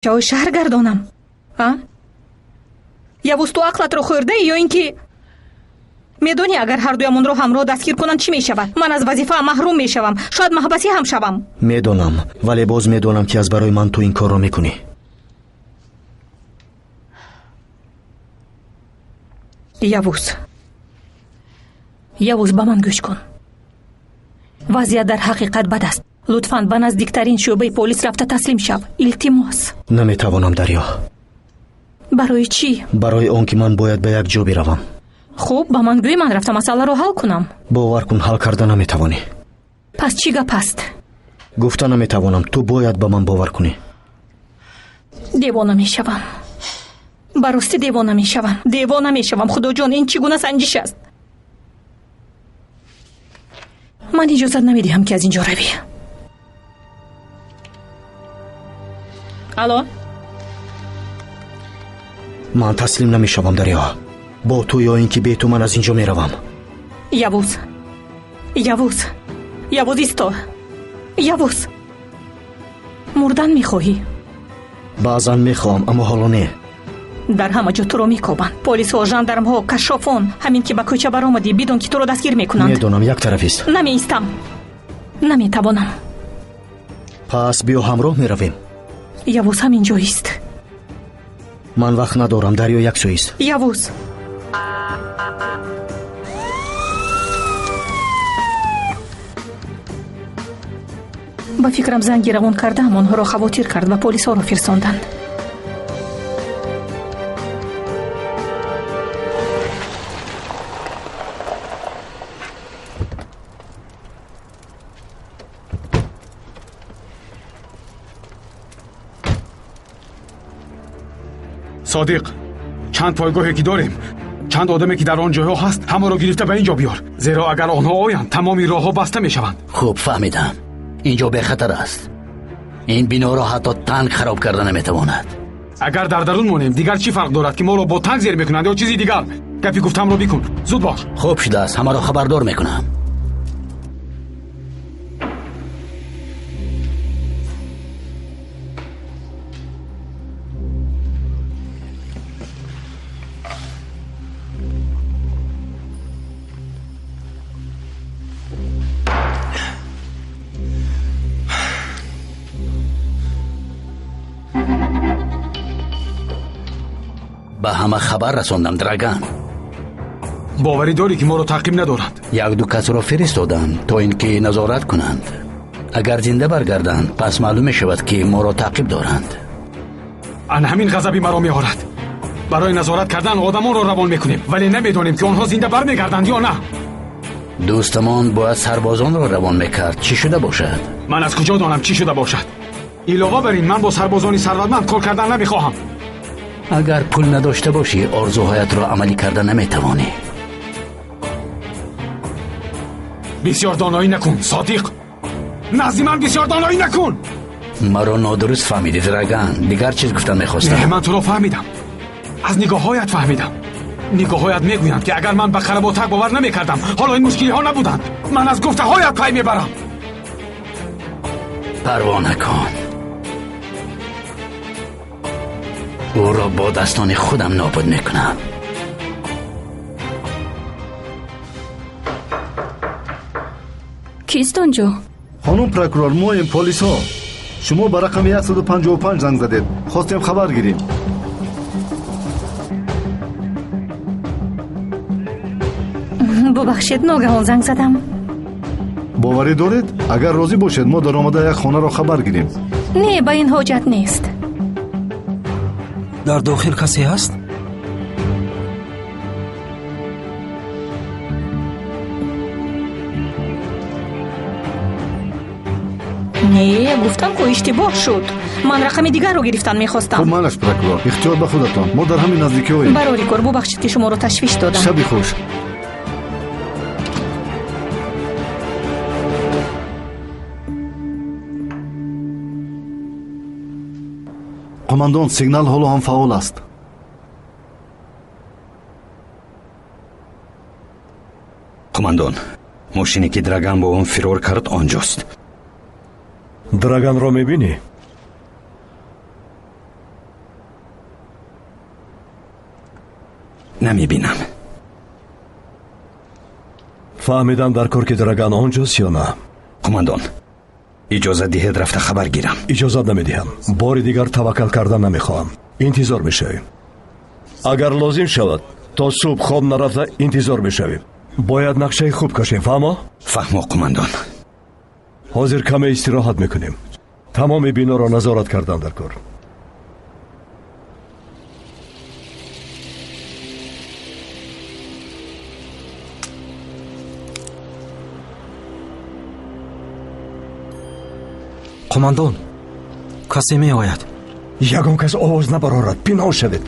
Кӯчаҳои шаҳр гардонам? А? Явуз, ту ақлатро хӯрдаӣ ё ин ки медонӣ, агар ҳардуямонро ҳамроҳ дастгир кунанд, чӣ мешавад? Ман аз вазифаам маҳрум мешавам, шояд маҳбасӣ ҳам шавам. Медонам, вале боз медонам, ки аз барои ман ту ин корро мекунӣ. Явуз, Явуз, ба ман гӯш кун. Вазъият дар ҳақиқат бад аст. Лутфан ба наздиктарин шӯъбаи полис рафта таслим шав. Илтимос. Наметавонам, Дарё. Барои чӣ? Барои он ки ман бояд ба як ҷо биравам. Хуб, ба ман гӯй, ман рафта масъаларо ҳал кунам. Бовар кун, ҳал карда наметавонӣ. Пас чӣ гап аст? Гуфта наметавонам, ту бояд ба ман бовар кунӣ. Девона мешавам. Ба ростӣ девона мешавам. Девона мешавам. Худоҷон, ин чӣ гуна санҷиш аст? Ман иҷозат намедиҳам, ки аз ин ҷо равӣ. Алло? Ман таслим намешавам, Дарё. Бо ту ё ин ки бе ту ман аз ин ҷо меравам. Явуз, Явуз, Явуз, исто. Явуз, мурдан мехоҳӣ? Баъзан мехоҳам, аммо ҳоло не. Дар ҳама ҷо туро мекобанд. Полисҳо, жандармҳо, кашшофон. Ҳамин ки ба кӯча баромадӣ, бидон, ки туро дастгир мекунанд. Медонам, як тарафист. Намеистам, наметавонам. Пас биё, ҳамроҳ меравем. Явуз, ҳамин ҷоист. Ман вақт надорам, дарё як сӯист. Явуз. Ба фикрам, занги равон кардаам онҳоро хавотир кард ва полисҳоро фирсонданд. Содиқ, чанд пойгоҳе ки дорем, чанд одаме ки дар он ҷойҳо ҳаст, ҳамаро гирифта ба ин ҷо биёр, зеро агар онҳо оянд, тамоми роҳҳо баста мешаванд. Хуб, фаҳмидам. Ин ҷо бехатар аст. Ин биноро ҳатто танк хароб карда наметавонад. Агар дар дарун монем, дигар чӣ фарқ дорад, ки моро бо танк зер мекунанд ё чизи дигар? Гапи гуфтамро бикун, зуд бош. Хуб шудааст, ҳамаро хабардор мекунам. Ба ҳама хабар расондам, Драган. Боварӣ дорӣ, ки моро таъқиб надоранд? Як-ду касро фиристодам, то ин ки назорат кунанд. Агар зинда баргарданд, пас маълум мешавад, ки моро таъқиб доранд. Ан ҳамин ғазаби маро меорад. Барои назорат кардан одамонро равон мекунем, вале намедонем, ки онҳо зинда бармегарданд ё на. Дӯстамон бояд сарбозонро равон мекард. Чӣ шуда бошад? Ман аз куҷо донам, чӣ шуда бошад? Илова бар ин, ман бо сарбозони сарватманд кор кардан намехоҳам. Агар пул надошта бошӣ, орзуҳоятро амалӣ карда наметавонӣ. Бисёр доноӣ накун, Содиқ. Назди ман бисёр доноӣ накун. Маро нодуруст фаҳмидӣ, Драган. Дигар чиз гуфтан мехостам. Не, ман туро фаҳмидам. Аз нигоҳҳоят фаҳмидам. Нигоҳҳоят мегӯянд, ки агар ман ба қаработак бовар намекардам, ҳоло ин мушкилиҳо набуданд. Ман аз гуфтаҳоят пай мебарам. Парво накун. Ӯро бо дастони худам нобуд мекунам. Кист он ҷо? Хонум прокурор, моем, полисҳо. Шумо ба рақами 155 занг задед, хостем хабар гирем. Бубахшед, ногаҳон занг задам. Боварӣ доред? Агар розӣ бошед, мо даромада як хонаро хабар гирем. Не, ба ин ҳоҷат нест. Дар дохил касе ҳаст? Не, гуфтам, ку иштибоҳ шуд. Ман рақами дигарро гирифтан мехостам. Хуб, майлаш, прокурор, ихтиёр ба худатон. Мо дар ҳамин наздикиҳоем. Барори кор, бубахшед, ки шуморо ташвиш додам. Шаби хуш. Қумандон, сигнал ҳоло ҳам фаъол аст. Қумандон, мошине ки Драган бо он фирор кард, он ҷост. Драганро мебинӣ? Намебинам. Фаҳмидам дар кор, ки Драган он ҷост ё на. Қумандон, иҷозат диҳед рафта хабар гирам. Иҷозат намедиҳам. Бори дигар таваккал кардан намехоҳам. Интизор мешавем. Агар лозим шавад, то субҳ хоб нарафта интизор мешавем. Бояд нақшаи хуб кашем, фаҳмо? Фаҳмо, қумандон. Ҳозир каме истироҳат мекунем. Тамоми биноро назорат кардан дар кор. Қумандон, касе меояд. Ягон кас овоз набарорад, пинҳон шавед.